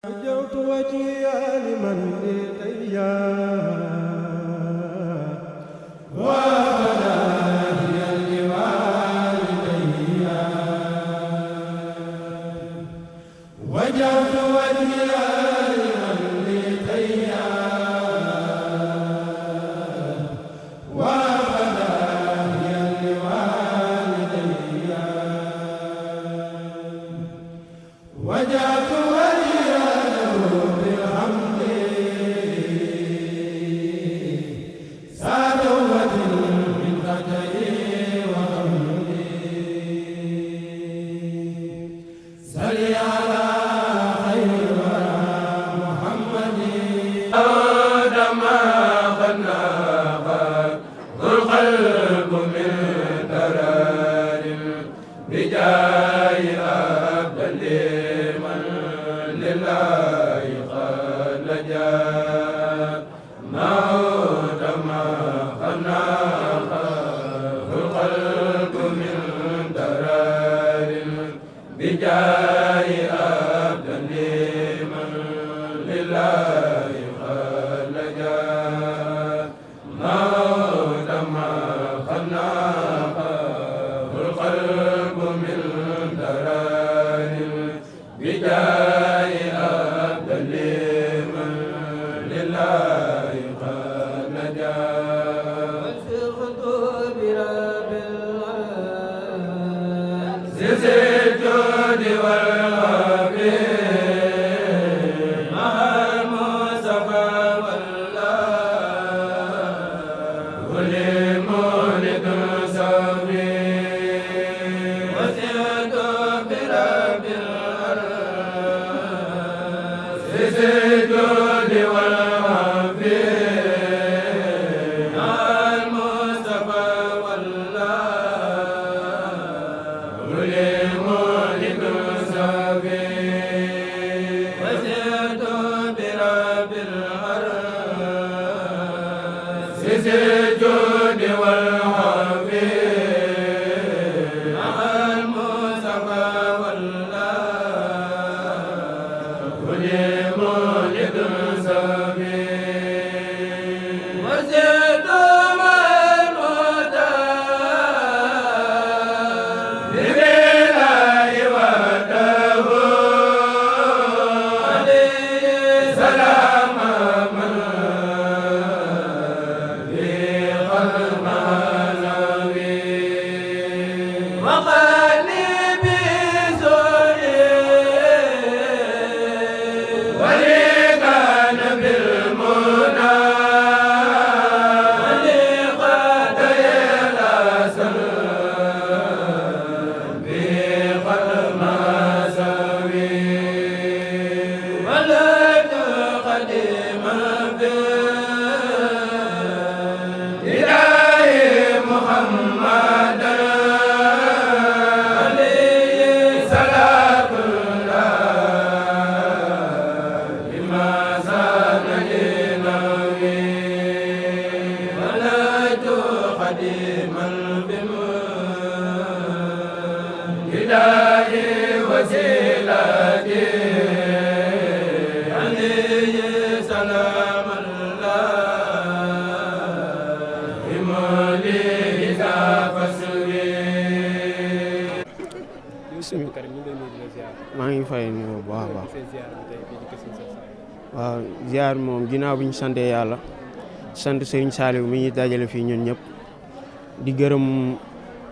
وجهت وجهي لمن لديا وهداني لوالدي وجهت وجهي لمن لديا وهداني لوالدي وجهت maa ngi fay nuyu bu baax a baax waaw ziar moom ginnaaw bi ñu sante yàlla sant Serigne Saliou mi ñuy dajale fii ñun ñëpp di gërëm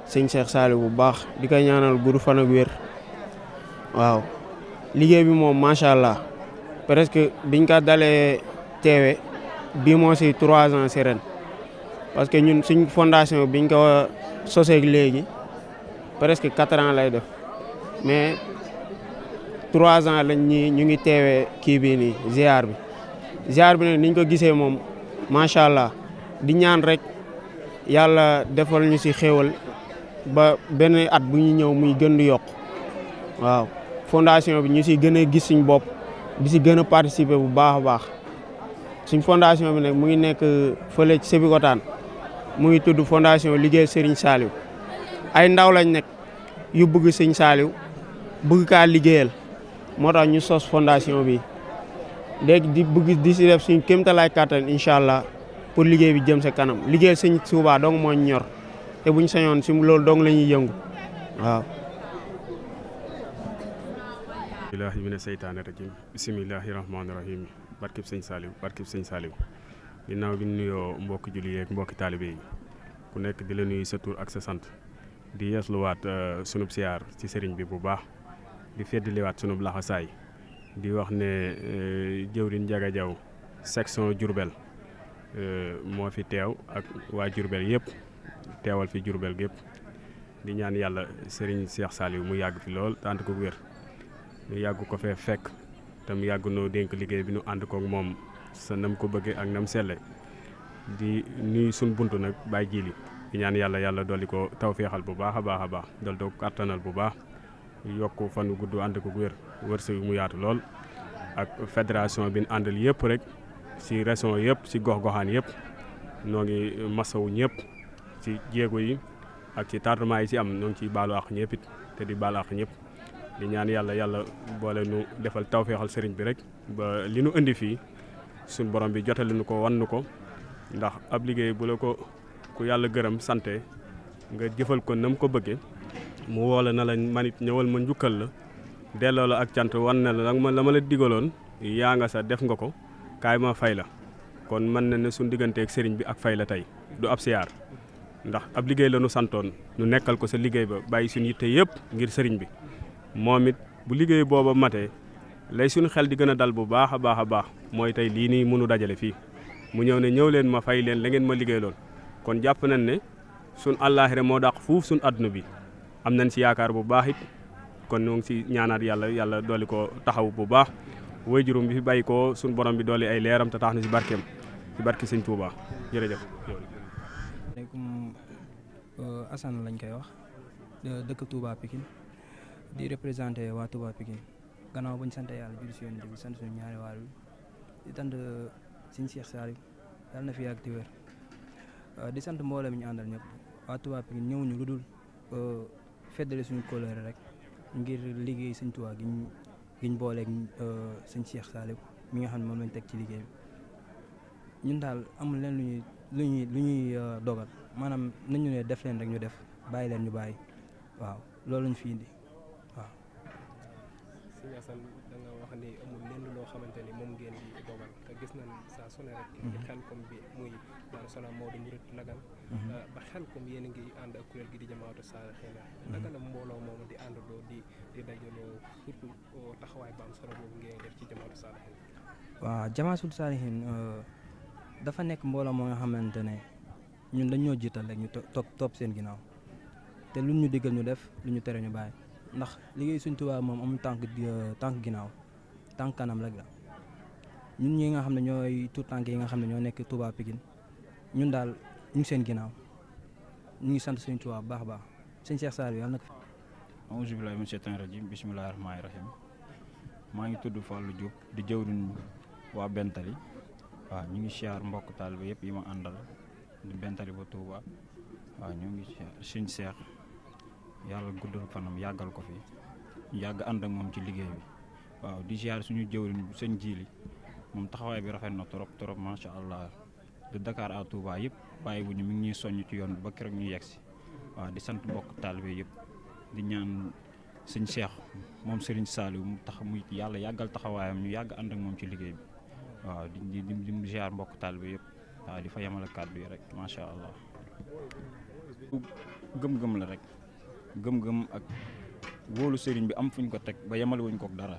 sëñ Cheikh Saliou bu baax di koy ñaanal gudd fan ak wér waaw liggéey bi moom macha allah presque biñ ko dalee teewe bii moo si 3 ans si ren parce que ñun suñ fondation biñ ko soseeg léegi presque 4 ans lay def mais 3 ans lañ ñu ngi teewee kii bii nii ziar bi nag niñ ko gisee moom macha allah di ñaan rek yàlla defal ñu si xéewal ba benn at bu ñu ñëw muy gën di yokk waaw fondation bi ñu si gën a gis suñ bopp di si gën a participer bu baax a baax suñ fondation bi nag mu ngi nekk fële ci Sébikotane mu ngi tudd fondation liggéey Serigne Saliou ay ndaw lañ nekk yu bëgg Serigne Saliou bëgg kaa liggéeyal moo tax ñu sos fondation bi léegi di bëgg di si def suñ kéemtalaay kàttan incha allah pour liggéey bi jëm sa kanam liggéey sëñ Tuubaa dong moo ñor te buñ sañoon si loolu dong la ñuy yëngu waaw. billahi mina seytaane rajim bisimilahi rahmaani rahim barkib sëñ Saliou ginnaaw bi ñu nuyoo mbokki julli yeeg mbokki taalibe yi ku nekk di la nuyu sa tur ak sa sant di yeesluwaat sunub siyaar ci sëriñ bi bu baax di feddliwaat sunub laxasaay di wax ne jëwriñ Njaga Jaw section Diourbel moo fi teew ak waa Diourbel yëpp teewal fi Diourbel gépp di ñaan yàlla sëriñ Cheikh Saliou mu yàgg fi lool te ànd ko wér ñu yàgg ko fee fekk te mu yàgg noo dénk liggéey bi nu ànd kook moom sa nam ko bëggee ak nam selle di nuyu suñ buntu nag bàyyi jiili di ñaan yàlla dolli ko tawféexal bu baax a baax dal doo kàttanal bu baax yokk fan wu gudd ànd ko wërsëg mu yaatu lool ak fédération bi ñu àndal yëpp rek si région yëpp si gox-goxaan yëpp noo ngi masawu ñëpp ci jéego yi ak ci tardement yi si am ñoo ngi ciy baalu àq ñëpp it te di baalu àq ñëpp di ñaan yàlla boole nu defal tawféexal sëriñ bi rek ba li nu indi fii suñ borom bi jotali nu ko wan nu ko ndax ab liggéey bu la ko ku yàlla gërëm sante nga jëfal ko nam ko bëggee mu woola na la man it ñëwal ma njukkal la delloo la ak cant wan na la la ma la digaloon yaa nga sa def nga ko kaay ma fay la kon mën na ne suñ digganteeg sëriñ bi ak fay la tey du ab siyaar ndax ab liggéey la nu santoon nu nekkal ko sa liggéey ba bàyyi suñ yitte yëpp ngir sëriñ bi moom it bu liggéey booba matee lay suñu xel di gën a dal bu baax a baax mooy tey lii nii mënu dajale fii mu ñëw ne ñëw leen ma fay leen la ngeen ma liggéey loon kon jàpp nañ ne suñ àllaaxira moo dàq fuuf suñ àdduna bi am nañ si yaakaar bu baax it kon ñoo ngi si ñaanaat yàlla dooli ko taxaw bu baax way juróom bi fi bàyyi ko suñ borom bi dooli ay leeram te tax na si barkeem si barke sëñ Tuubaa jërëjëf. asalaamaaleykum Assane lañ koy wax dëkk Touba Pikine di représenté waa Touba Pikine gannaaw bañ sant yàlla julli si yoon bi sant suñu ñaari waar bi di tant sëñ Cheikh Saliou yàlla na fi yàgg di wér di sant mbooloo mi ñu àndal ñëpp waa Touba Pikine ñëwuñu lu dul feddale suñu kóllëre rek ngir liggéey sëñ Touba giñ booleeg sëñ Cheikh Saliou mi nga xam ne moom lañ teg ci liggéey bi ñun daal amul leen lu ñuy dogal maanaam nañu ne def leen rek ñu def bàyyi leen ñu bàyyi waaw loolu lañ fi indi waaw. Sëñ Assane da nga wax ni amul lenn loo xamante ni moom ngeen di dogal te gis nañ saa su ne rek. ci xel kom bi muy Daaru Salaam Maodo Murid Lagan. ba xel kom yéen a ngi ànd ak kuréel gi di Jamaatu Saalihiina. naka la mbooloo moomu di àndandoo di dajaloo surtout taxawaay bu am solo boobu ngeen def ci Jamaatu Saalihiina. waaw Jamaatu Saalihiina dafa nekk mbooloo moo nga xamante ne ñun dañoo jiital rek ñu topp seen ginnaaw te lu ñu diggal ñu def lu ñu tere ñu bàyyi ndax liggéey Sëñ Tuubaa moom amul tànk ginnaaw tànk kanam rek la ñun ñi nga xam ne ñooy tout tànk yi nga xam ne ñoo nekk Touba Pikine ñun daal ñu ngi seen ginnaaw ñu ngi sant Sëñ Tuubaa bu baax a baax sëñ Cheikh Saliou yàlla na ko. auzu billaahi mina sheytaani rajiim bismillaahi rahmaani rahiim maa ngi tudd Fallou Diop di jëwriñ waa Bentali waaw ñu ngi siyaar mbokk taalibe yëpp yi ma àndal di Bentali ba Touba waaw ñu ngi siyaar suñ Seex yàlla guddal fanam yàggal ko fi ñu yàgg ànd ak moom ci liggéey bi waaw di siyaar suñu jëwriñ sëñ Jiili moom taxawaay bi rafet na trop macha allah de Dakar à Touba yëpp bàyyi bu ñu mi ngi ñuy soññ ci yoon bi ba keroog ñu yegg si waaw di sant mbokk taalibe yëpp di ñaan sëñ Seex moom Serigne Saliou mu tax muy yàlla yàggal taxawaayam ñu yàgg ànd ak moom ci liggéey bi waaw di ziar mbokk taalibe yëpp waaw di fa yemale kàddu yi rek macha allah. gëm-gëm la rek gëm-gëm ak wóolu sëriñ bi am fuñ ko teg ba yemale wuñ ko dara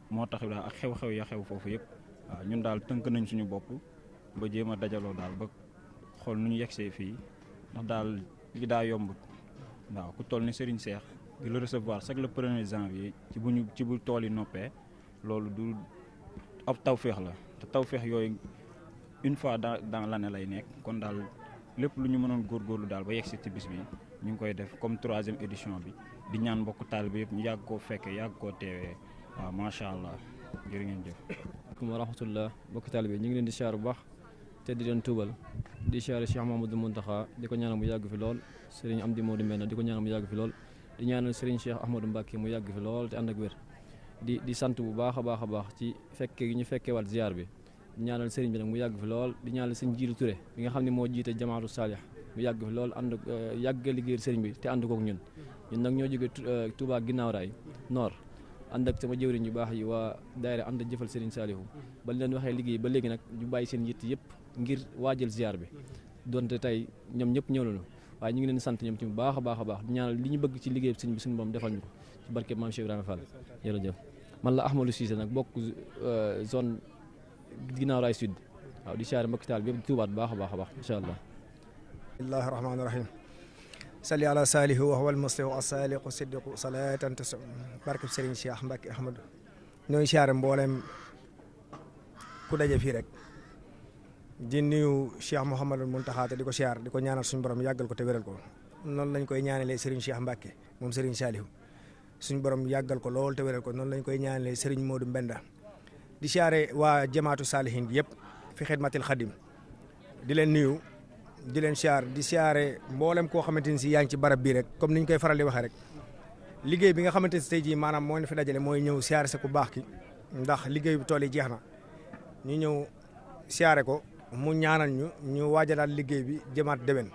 moo tax daal ak xew-xew ya xew foofu yëpp waaw ñun daal tënk nañ suñu bopp ba jéem a dajaloo daal ba xool nu ñu yegsee fii ndax daal li daa yombut waaw ku toll ni Serigne Cheikh di la recevoir chaque le 1er janvier ci bu tool yi noppee loolu du ab tawféex la te tawféex yooyu une fois dans l'année lay nekk kon daal lépp lu ñu mënoon góorgóorlu daal ba yegsi ci bis bi ñu ngi koy def comme 3e édition bi di ñaan mbokk taalibe yëpp ñu yàgg koo fekkee yàgg koo teewee waaw macha allah jërë ngeen jëf. asalaamaaleykum wa rahmatullah mbokk taalibe ñu ngi leen di siyaar bu baax te di leen tuubal di siyaare Cheikh Mamadou Mountakha di ko ñaanal mu yàgg fi lool Serigne Amdi Modou Mbène di ko ñaanal mu yàgg fi lool di ñaanal Serigne Cheikh Ahmadou Mbacké mu yàgg fi lool te ànd ak wér di sant bu baax a baax ci fekke gi ñu fekkee waat ziar bi di ñaanal sëriñ bi nag mu yàgg fi lool di ñaanal sëñ Jiilu Ture bi nga xam ne moo jiite jamaatu saalih mu yàgg fi lool ànd yàgg liggéeyal sëriñ bi te ànd kook ñun nag ñoo jóge Touba ginnaaw raay nord ànd ak sama jëwriñ yu baax yi waa daayira ànd jëfal sëriñ Saalihu ba leen waxee liggéey ba léegi nag ñu bàyyi seen yitt yëpp ngir waajal ziar bi donte tey ñoom ñëpp ñëw nañu waaye ñu ngi leen sant ñoom ci bu baax a baax di ñaanal li ñu bëgg ci liggéey sëriñ bi suñu borom defal ñu ko ci barke Maam Cheikh Ibrahima Fall jërëjëf man la Ahmadou Cissé nag bokk zone ginnaaw raay sud waaw di siyaare mbokki taal bi yëpp di tuubaat bu baax a baax incha allah bismillahi rahmaani rahim salli ala saalihu wa huwa almuslihu asaliqu siddiqu salatan tas barke Serigne Cheikh Mbacke Ahmadou ñooy siyaare mboolem ku daje fii rek di nuyu Cheikh Mouhamadou Mountakha te di ko siyaar di ko ñaanal suñu borom yàggal ko te wéral ko noonu lañ koy ñaanalee Serigne Cheikh Mbacke moom Serigne Saliou suñu borom yàggal ko lool te wéral ko noonu lañ koy ñaanalee Serigne Modou Mbenda di siyaare waa jamaatu saalihin gi yëpp fi xidmatil xadim di leen nuyu di leen siyaar di siyaare mboolem koo xamante ni si yaa ngi ci barab bii rek comme ni ñu koy faral di waxee rek liggéey bi nga xamante ni tey jii maanaam moo ñu fi dajale mooy ñëw siyaare sa ku baax ki ndax liggéey bu tool yi jeex na ñu ñëw siyaare ko mu ñaanal ñu waajalaat liggéey bi jëmaat déwén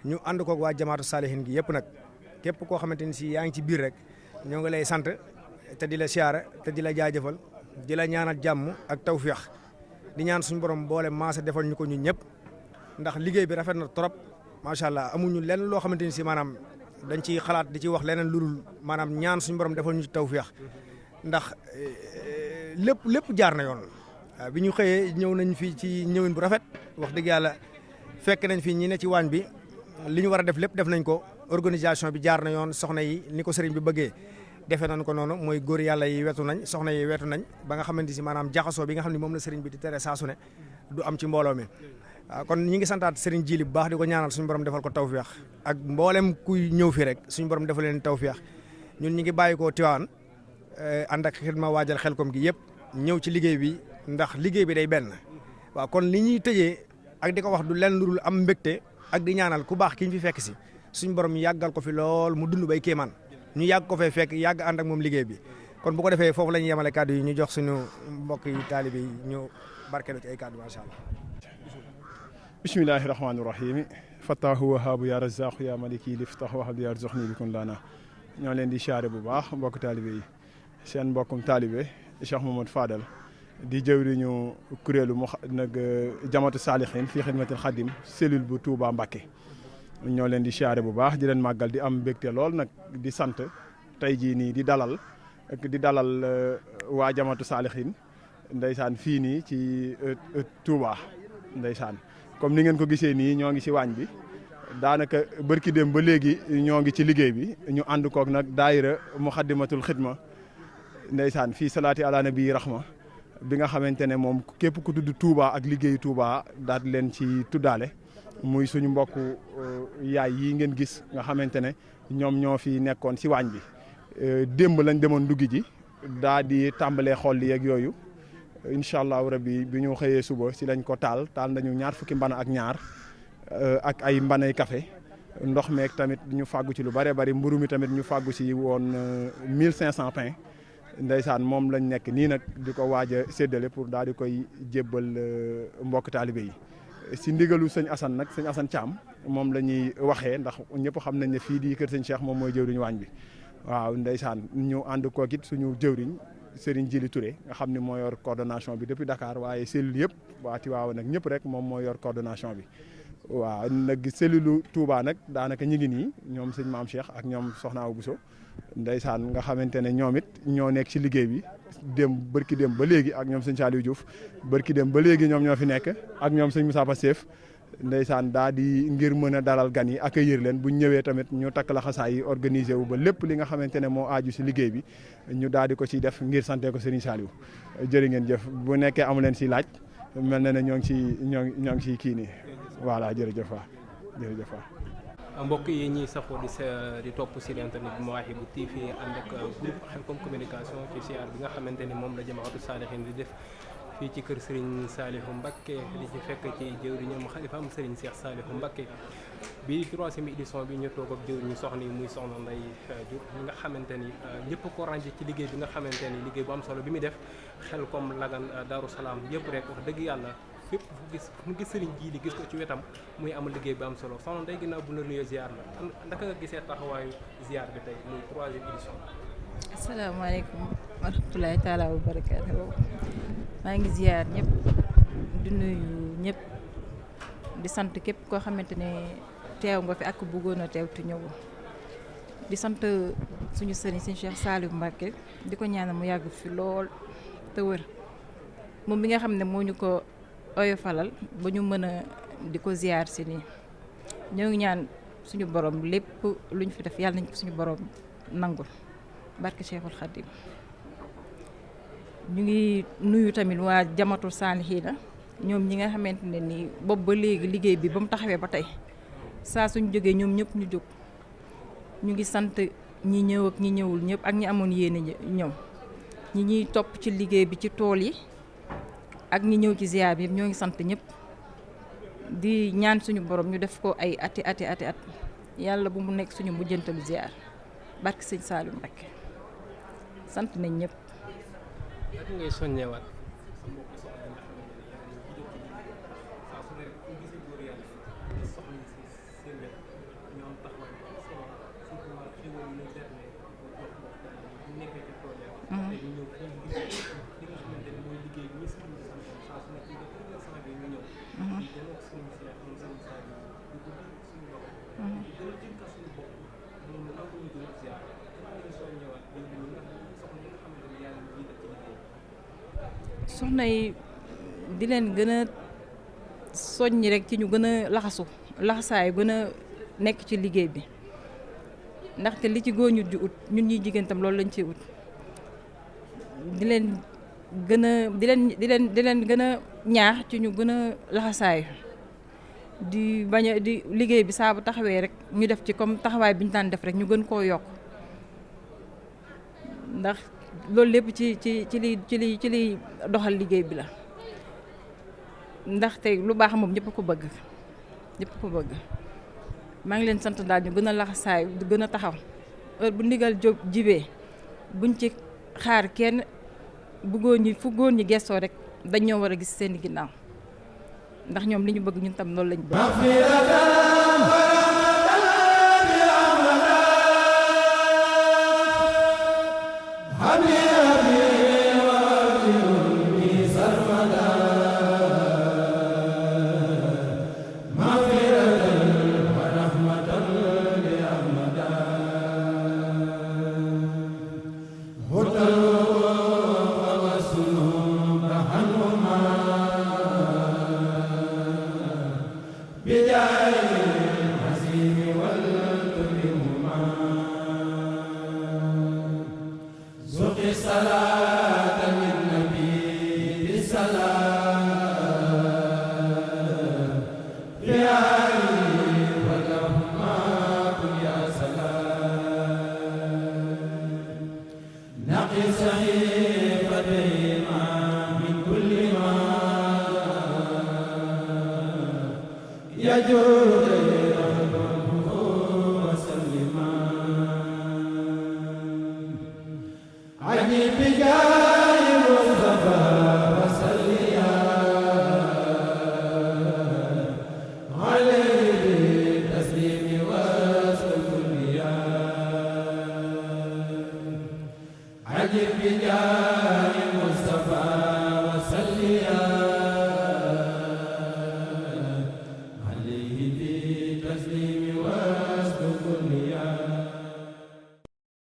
ñu ànd koog waa jamaatu saalihin gi yëpp nag képp koo xamante ni si yaa ngi ci biir rek ñoo ngi lay sant te di la siyaare te di la jaajëfal di la ñaanal jàmm ak tawféex di ñaan suñu borom boole maasa defal ñu ko ñun ñëpp ndax liggéey bi rafet na trop macha allah amuñu lenn loo xamante ni si maanaam dañ ciy xalaat di ci wax leneen lu dul maanaam ñaan suñu borom defal ñu ci tawféex ndax lépp jaar na yoon waaw bi ñu xëyee ñëw nañ fii ci ñëwin bu rafet wax dëgg yàlla fekk nañ fi ñi ne ci waañ bi li ñu war a def lépp def nañ ko organisation bi jaar na yoon soxna yi ni ko sëriñ bi bëggee defee nañ ko noonu mooy góor yàlla yi wetu nañ soxna yi wetu nañ ba nga xamante si maanaam jaxasoo bi nga xam ne moom la sëriñ bi di tere saa su ne du am ci mbooloo mi waaw kon ñi ngi santaat sëriñ Jili bu baax di ko ñaanal suñu borom defal ko tawféex ak mboolem kuy ñëw fi rek suñu borom defal leen tawféex ñun ñi ngi bàyyi koo Tiwaan ànd ak xidma waajal Xelkom gi yëpp ñëw ci liggéey bi ndax liggéey bi day benn waaw kon li ñuy tëjee ak di ko wax du lenn lu dul am mbégte ak di ñaanal ku baax ki ñu fi fekk si suñu borom yàggal ko fi lool mu dund bay kéemaan ñu yàgg ko fee fekk yàgg ànd ak moom liggéey bi kon bu ko defee foofu la ñuy yemale kàddu yi ñu jox suñu mbokk yi taalibe yi ñu barkeelu ci ay kàddu macha allah. bismillahi rahmaani rahim fattaahu wahaabu ya razaqu ya maliki liftah wahab ya arzuqni bi kun lana ñoo leen di siyaare bu baax mbokk taalibe yi seen mbokkum taalibe Cheikh Mamadou Fadal di jëwriñu kuréelu mu nag jamaatu saalihin fii xidmatil xadim cellule bu Touba Mbacké ñoo leen di siyaare bu baax di leen màggal di am mbégte lool nag di sant tey jii nii di dalal waa jamaatu saalihin ndeysaan fii nii ci Touba ndeysaan comme ni ngeen ko gisee nii ñoo ngi ci waañ bi daanaka bërki dem ba léegi ñoo ngi ci liggéey bi ñu ànd koog nag daayira muxaddimatul xidma ndeysaan fii salaati ala nabi rahma bi nga xamante ne moom képp ku tudd Touba ak liggéeyu Touba daal leen ci tuddaale muy suñu mbokk yaay yi ngeen gis nga xamante ne ñoom ñoo fi nekkoon ci waañ bi démb lañ demoon duggi ji daa di tàmbalee xool li yeeg yooyu incha allahu rabbi bi ñu xëyee suba ci lañ ko taal nañu 20 fukki mbana ak ñaar ak ay mbanay café ndox meeg tamit ñu fàggu ci lu bare bari mburu mi tamit ñu fàggu ci woon 1500 pain ndeysaan moom lañ nekk nii nag di ko waaj a séddale pour daal di koy jébbal mbokk taalibe yi si ndigalu sëñ Assane nag sëñ Assane Thiam moom la ñuy waxee ndax ñëpp xam nañ ne fii di kër sëñ Cheikh moom mooy jëwriñ waañ bi waaw ndeysaan ñu ànd koog it suñu jëwriñ Serigne Djili Touré nga xam ne moo yor coordination bi depuis Dakar waaye cellule yëpp waa Tiwaawan nag ñëpp rek moom moo yor coordination bi waaw nag cellule Touba nag daanaka ñu ngi nii ñoom sëñ Maam Cheikh ak ñoom Soxna Awa Bousso ndeysaan nga xamante ne ñoom it ñoo nekk ci liggéey bi bërki dem ba léegi ak ñoom sëñ Saliou Diouf bërki dem ba léegi ñoom ñoo fi nekk ak ñoom sëñ Moussa Pastef ndeysaan daa di ngir mën a dalal gan yi accueillir leen bu ñëwee tamit ñu takk la xasaay yi organiser wu ba lépp li nga xamante ne moo aaju ci liggéey bi ñu daal di ko ci def ngir sante ko Serigne Saliou jërë ngeen jëf bu nekkee amu leen ci laaj mel na ne ñoo ngi ci kii nii voilà jërëjëf mbokk yi ñuy safoo di topp ci internet bi Mawahibou TV ànd ak groupe Xelkom communication ci siyaar bi nga xamante ni moom la jamaatu saalihin di def fii ci kër Serigne Saliou Mbacké di ci fekk ci jëwriñam xalifaam Serigne Cheikh Saliou Mbacké bi 3e édition bi ñu toog ak jëwriñu soxna yi muy soxna Ndeye Diop ñi nga xamante ni ñëpp ko ràññee ci liggéey bi nga xamante ni liggéey bu am solo bi muy def xel comme Lagan Darou Salaam yëpp rek wax dëgg yàlla fépp fu gis Serigne ji di gis ko ci wetam muy amul liggéey bu am solo soxna Ndeye ginnaaw bu la nuyoo ziar la ndaka nga gisee taxawaayu ziar bi tey muy 3e édition. asalaamaaleykum wa rahmatulahi taala wa barakaatu maa ngi ziar ñëpp di nuyu ñëpp di sant képp koo xamante ne teew nga fi ak bëggoon a teew te ñëwul di sant suñu sëriñ sëñ Cheikh Saliou Mbacké di ko ñaanal mu yàgg fi lool te wër moom bi nga xam ne moo ñu ko oyofalal ba ñu mën a di ko ziar si nii ñoo ngi ñaan suñu borom lépp lu ñu fi def yàlla nañ ko suñu borom nangul barke Cheikhul Khadim ñu ngi nuyu tamit waa Jamatul Saalihiina ñoom ñi nga xamante ne nii boobu ba léegi liggéey bi ba mu taxawee ba tey saa suñu jógee ñoom ñëpp ñu jóg ñu ngi sant ñi ñëw ak ñi ñëwul ñëpp ak ñi amoon yéene ñëw ñi ñuy topp ci liggéey bi ci tool yi ak ñi ñëw ci ziar bi ñoo ngi sant ñëpp di ñaan suñu borom ñu def ko ay ati at yàlla bu mu nekk suñu mujjantalu ziar barke sëñ Saliou Mbacké sant nañ ñëpp. ak ngay soññewaat soxna yi di leen gën a soññi rek ci ñu gën a laxasaayu gën a nekk ci liggéey bi ndaxte li ci góor ñu di ut ñun ñuy jigéen tam loolu lañ ci ut di leen gën a di leen gën a ñaax ci ñu gën a laxasaayu di bañ a di liggéey bi saa bu taxawee rek ñu def ci comme taxawaay bi ñu daan def rek ñu gën koo yokk ndax loolu lépp ci liy doxal liggéey bi la ndaxte lu baax moom ñëpp ko bëgg maa ngi leen sant daal ñu gën a laxasaay di gën a taxaw heure bu ndigal jóg jibee buñ ci xaar kenn bu góor ñi fu góor ñi gestoo rek dañ ñoo war a gis seen ginnaaw ndax ñoom li ñu bëgg ñun tam loolu lañ bëgg